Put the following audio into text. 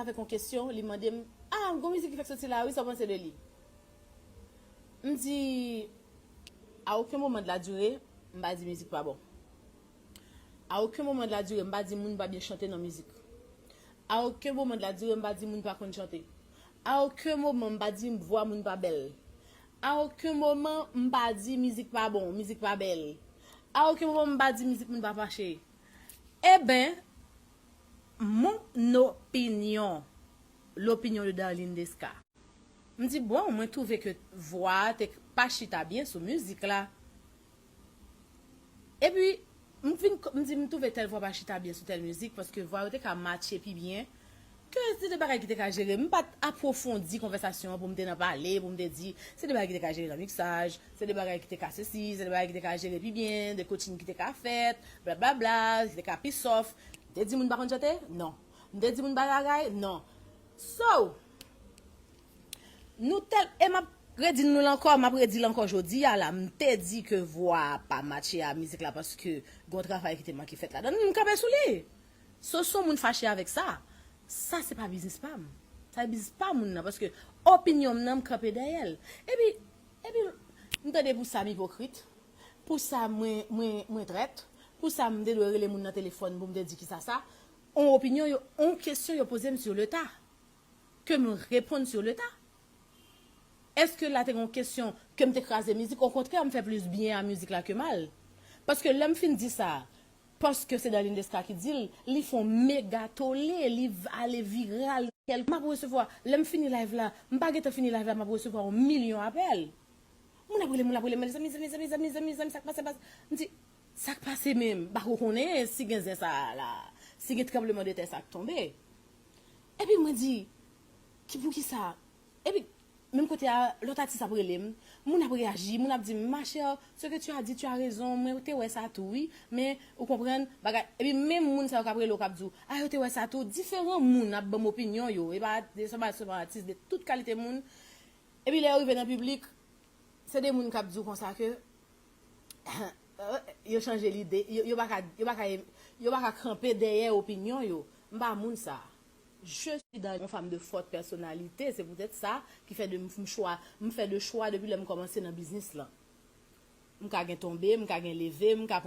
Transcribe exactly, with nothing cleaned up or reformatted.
avèk yon kesyon, li mande m, ah, gon mizik ki fèk soti la, wi, sa w panse de li? M di, à aucun moment de la durée, m pa di mizik pa bon. À aucun moment de la durée, m pa di moun pa byen chante nan mizik. À aucun moment de la durée, m pa di moun pa konn chante. À aucun moment, m pa di vwa moun pa bèl. À aucun moment, m pa di mizik pa bon, mizik pa bèl. À aucun moment, m pa di mizik moun pa mache. Eben, mon opinion, l'opinion de Darline Desca. M di, bon, mwen twouve ke vwa a te pa chita byen sou mizik la. Epi, m vin, m di, m twouve tèl vwa pa chita byen sou tèl mizik, paske vwa yo te ka matche pi byen. Ke se de bagay ki te ka jere. M pa t apwofondi konvèsasyon an pou m te nan pale, pou m te di, se de bagay ki te ka jere nan miksaj, se de bagay ki te ka sesi, se de bagay ki te ka jere pi byen, de coaching ki te ka fèt, blablabla, ki te ka pi soft. M te di moun pa konn chante? Non. M te di moun pa bagay? Non. So, nou tèl, e m ap redi nou l ankò, m ap redi l ankò jodi a la, m te di ke vwa a pa matche a mizik la paske gon travay ki te manke fèt ladan l, m kanpe sou li. So, si yon moun fache avèk sa, sa se pa biznis pa m. Sa se biznis pa moun nan, paske opinyon m nan, m kanpe dèyè l. Epi, epi, m tande pou sa m ipokrit, pou sa mwen, mwen, mwen trèt, pou sa m te dwe rele moun nan telefòn pou m te di kisa sa. On opinyon, yo, on kesyon yo poze m sur le tas. Ke m reponn sur le tas. Èske la te gen yon kesyon ke m te kraze mizik? Okontrè, m fè plis byen a mizik la ke mal. Paske lè m fin di sa, paske se Darline Desca ki di l, li fè yon mega tole, li v-, ale viral. Kèl, m ap resevwa, lè m fini live la, m pa gentan fini live la, m ap resevwa yon milyon apèl. Moun ap rele, moun ap rele, mezanmi, zanmi, zanmi, zanmi, zanmi, zanmi, sa k pase, pase. M di, sa k pase menm? M pa ko konnen si gen zen sa a la, si gen tranblemanntè sa k tonbe. Epi mwen di, ki, poukisa? Epi, menm kote a, lòt atis ap rele m, moun ap reyaji, moun ap di m, ma chère, ce que tu as dit, tu as raison, mwen te wè sa tou, wi, men, ou konprann, bagay, epi menm moun sa yo k ap rele w k ap di w, a, yo te wè sa tou, diferan moun ap ban m opinyon yo, e pa de, se pa sèlman atis, de tout kalite moun. Epi lè yo rive nan piblik, se de moun k ap di w konsa ke, yo chanje lide, yo, yo pa ka, yo pa ka, yo pa ka kanpe dèyè opinyon yo. M pa moun sa. Je suis dans une femme de forte personnalité, se poutèt sa ki fè de m, m chwa, m fè de chwa depi lè m kòmanse nan biznis lan. M ka gen tonbe, m ka gen leve, m ka pran